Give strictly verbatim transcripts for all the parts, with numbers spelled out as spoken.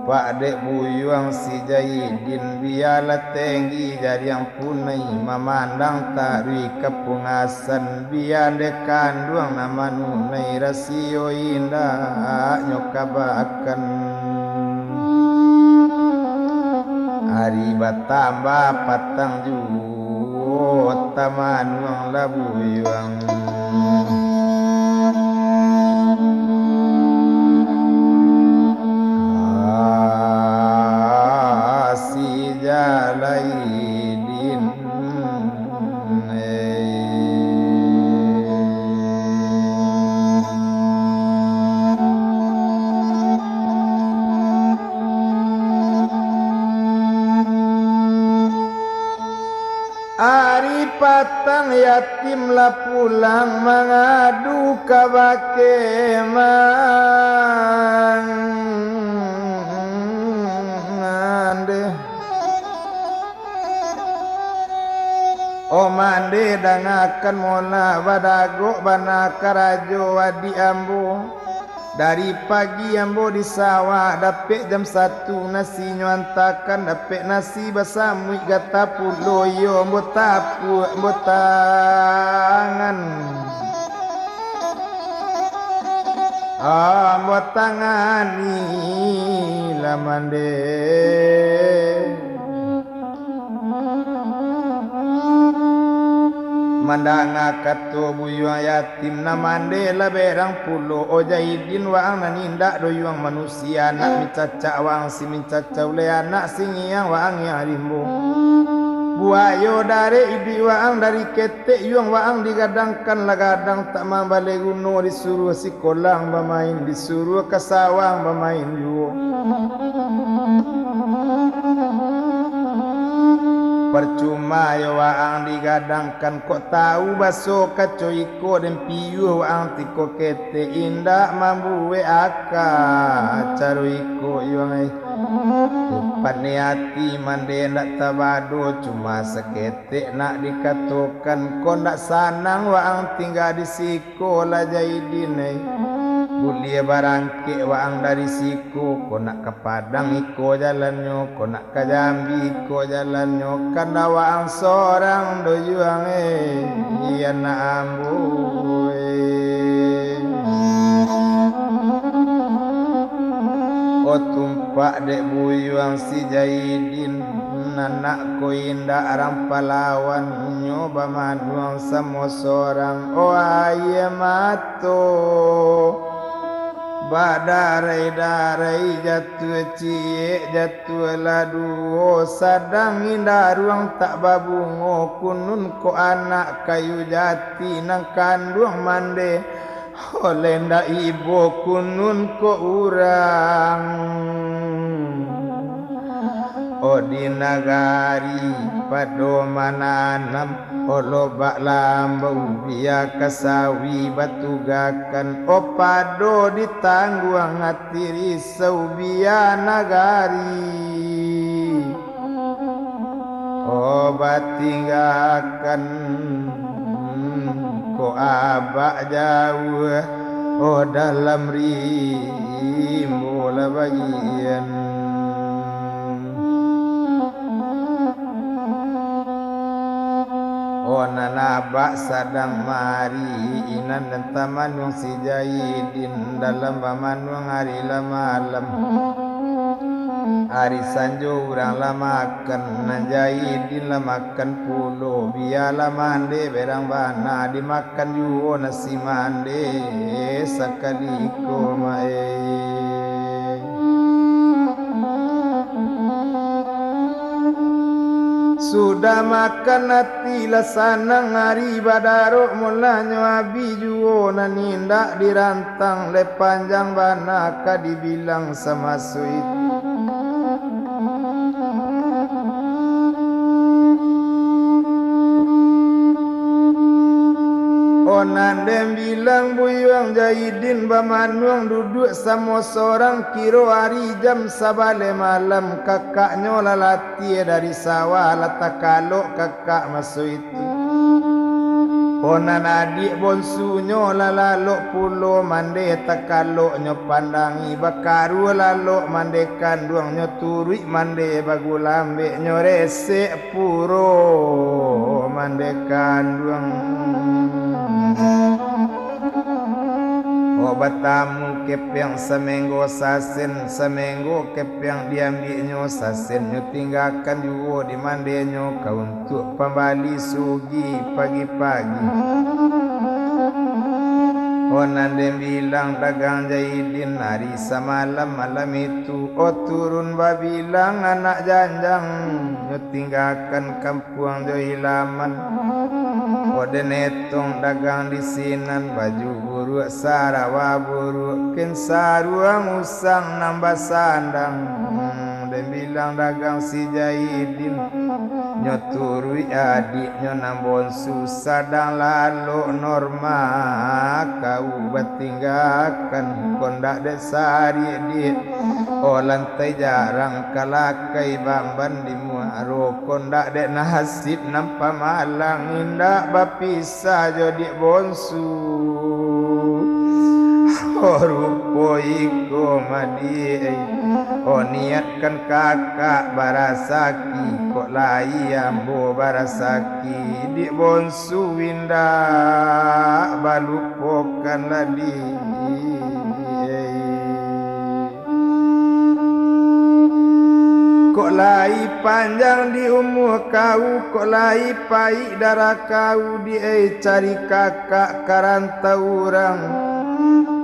Pak dek buyuang si Jaidin, bialah tenggi jariang punai, mamandang taruih ka pungasan, bia dek kanduang nan manunai, rasio indaknyo kabakan. Ari batambah patang juo, tamanuang lah buyuang. Ah, si Jalaidin. Ari patang yatim lah pulang mangadu kabake mandeh. Oh mandeh, dangakan molah, badagok bana karajo adiak ambo. Dari pagi ambo di sawah, dapek jam satu nasinyo antakan, dapek nasi basamuik gata pulo, iyo ambo tapuak, ambo tangan. Ambo tangani lah mandeh. Mandanga kato buyuang yatim, nan mandeh lah berang pulo. Oh Jaidin, waang nan indak doh yuang manusia, anak mincacak waang si mincacak uleh, anak si ngiang waang ngiang rimbo. Buayo darek iduik waang, dari ketek yuang waang digadangkan lah gadang, tak mambaleh guno, disuruah si kolang bamain, disuruah ka sawah bamain juo. Parcuma yo waang digadangkan, kok tau baso kaco iko, den piyuah waang tiko ketek, indak mambuek aka caro iko yuang ai. Upan ni ati mandeh ndak tabado, cuma saketek nak dikatokan, kok ndak sanang waang tingga di siko. Ko lah Jaidin ai, buliah barangkek waang dari siko, ko nak ka Padang iko jalannyo, ko nak ka Jambi iko jalannyo, kan ndak waang sorang doh yuang e, anak ambo e. Oh tumpak dek buyuang si Jaidin, anak ko indak rampalawan, nyo bamanuang samo sorang, oh aia mato badarai-darai, jatuah ciek jatuah lah duo, sadang indaruang tak babungo, kunun ko anak kayu jati nan kanduang mandeh. Oleh ndak ibo kunun ko urang, oh di nagari pado mananam, oh lobak lambau bia ka sawi batugakan, oh pado ditangguang ati risau bia nagari. Oh batinggakan ko abak jauah, oh dalam rimbo lah bagian. Oh nan abak sadang mari, inan dan tamanuang si Jaidin, dalam bamanuang ari lah malam. Ari sanjo urang lah makan, nan Jaidin lah makan pulo, bialah mandeh berang bana, dimakan juo nasi mandeh sakali ko mae. Sudah makan ati lah sanang, ari badarok mulanyo abih juo, nan indak dirantang lai panjang bana ka dibilang samaso itu. Oh nan den bilang buyuang Jaidin bamanuang duduak samo sorang, kiro ari jam sabaleh malam, kakaknyo lah latiah dari sawah, lah takalok kakak maso itu. Oh nan adiak bonsunyo lah lalok pulo mande, takaloknyo pandangi bakaruah lalok mande kanduangnyo, turuik mande bagulambeknyo, resek puro mande kanduang. Oh batamu kepeang samenggo sasen, samenggo kepeang diambiaknyo, sasennyo tinggakan juo di mandenyo, ka untuak pambali sugi pagi-pagi. Oh nan den bilang dagang Jaidin, ari samalam malam itu, oh turun babilang anak janjang, nyo tinggakan kampuang jo ilaman. Oh den etong dagang di sinan, baju buruak, sarawa buruak, kin saruang usang nan basandang. Den bilang dagang si Jaidin, nyo turuik adiaknyo nan bonsu, sadang lalok norma kau batinggakan, kok ndak dek sariak diak. Oh lantai jarang kalakai bamban di muaro, kok ndak dek nasib nan pamalang, indak bapisah jo diak bonsu. Oh rupo iko madiak, oh niatkan kakak barasaki, kok lai ambo barasaki, diak bonsu indak balupokan ladiak. Kok lai panjang di umua kau, kok lai paik darah kau, diak ai, cari kakak ka rantau urang.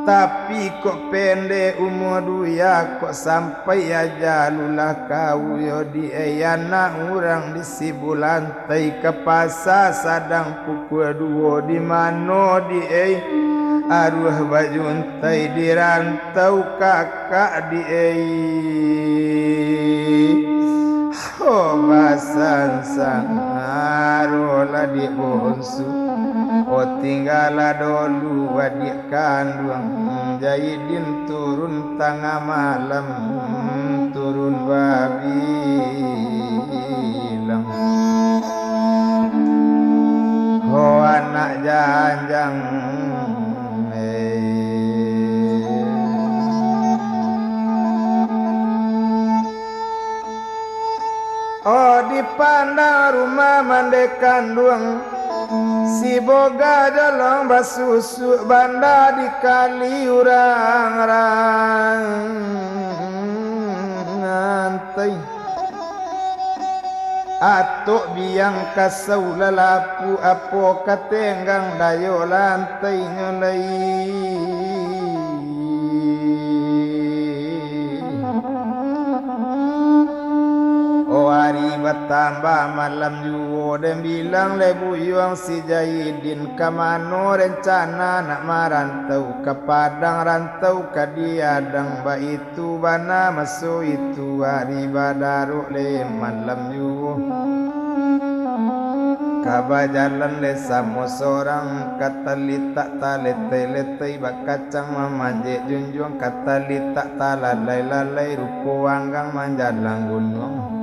Tapi kok pendek umua duya, kok sampai aja lulah kau, yo diak ai, anak urang di Sibulan. Lantai ka pasa sadang pukua duo, di mano diak ai, aruah bajuntai di rantau kakak diak ai. Oh basansang arolah diak bonsu, oh tinggalah dolu adiak kanduang Jaidin turun tangah malam, turun babilang. Ho anak janjang, eh. Oh, dipandang rumah mande kanduang, si boga jolong basusuk banda dikali urang rantai. Atok biang kasau lalapu, apo ka tenggang dayo lantainyo lai. Oh, ari batambah malam juo, den bilang lai buyuang si Jaidin, ka mano rencana nak marantau, ka Padang rantau ka diadang, baitu bana maso itu, ari badarok lai malam juo. Ka bajalan lai samo sorang, ka talitak taletai-letai, bakacang mamanjek junjuang, ka talitak talalai-lalai, rupo anggang manjalang gunuang.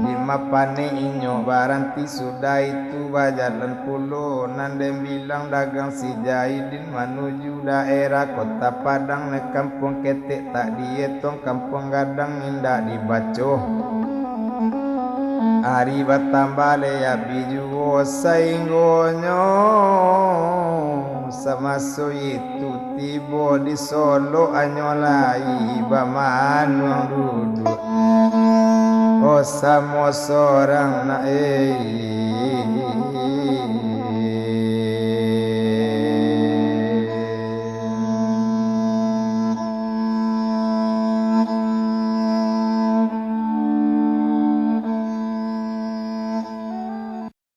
Di Mapanek inyo baranti, sudah itu bajalan pulo, nan den bilang dagang si Jaidin, manuju daerah Kota Padang, nan kampuang ketek tak dietong, kampuang gadang indak dibaco. Ari batambah lai abih juo, sainggonyo samaso itu tibo di Solok, anyo lai bamanuang duduak. Oh, samo sorang nak, eh.